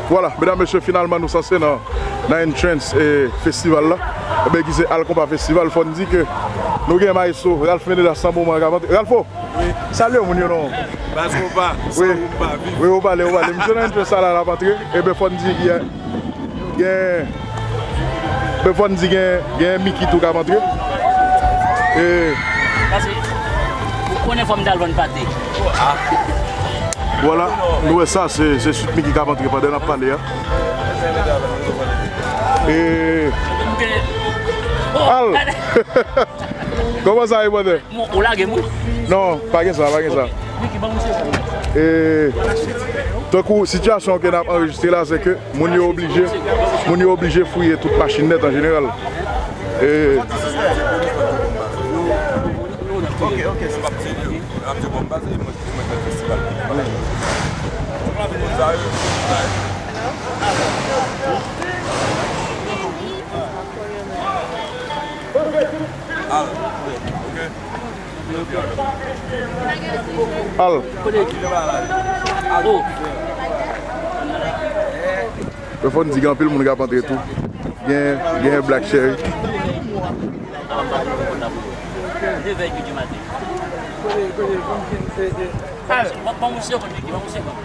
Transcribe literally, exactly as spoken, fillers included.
Vwala, medam, mesye, finalman nou sanse nan, nan entrance e festival la. Ebyen, ki se Al Konpa Festival, fò n di ke nou gen maestro Ralph Menedas nan moman an k ap antre. Ralpho! Wi. Salye moun yo non. Baz Konpa, wi, san ou m pa viv. Wi, ou pale, ou pale. Misye nan entrance la, l ap antre. Ebyen, fò n di, gen, gen, ebyen, fò n di gen, gen Mickey tou k ap antre. E, paske ou konnen fò m t al vann pate. Vwala, nou wè sa, se, se Sweet Mickey k ap antre pandan n ap pale a. E, Al! Kòman sa ye, brother? Bon, ou lage m, wi. Non, pa gen sa, pa gen sa. Mickey, ban m se. E, tankou sitiyasyon ke n ap anrejistre la, se ke moun yo oblije, moun yo oblije fouye tout machin nèt an jeneral. E, Al. Yo fò n di gen anpil moun k ap antre tou. Gen, gen Black Cherry. Al. Ban, ban m yon segonn, Mickey, ban m yon segonn.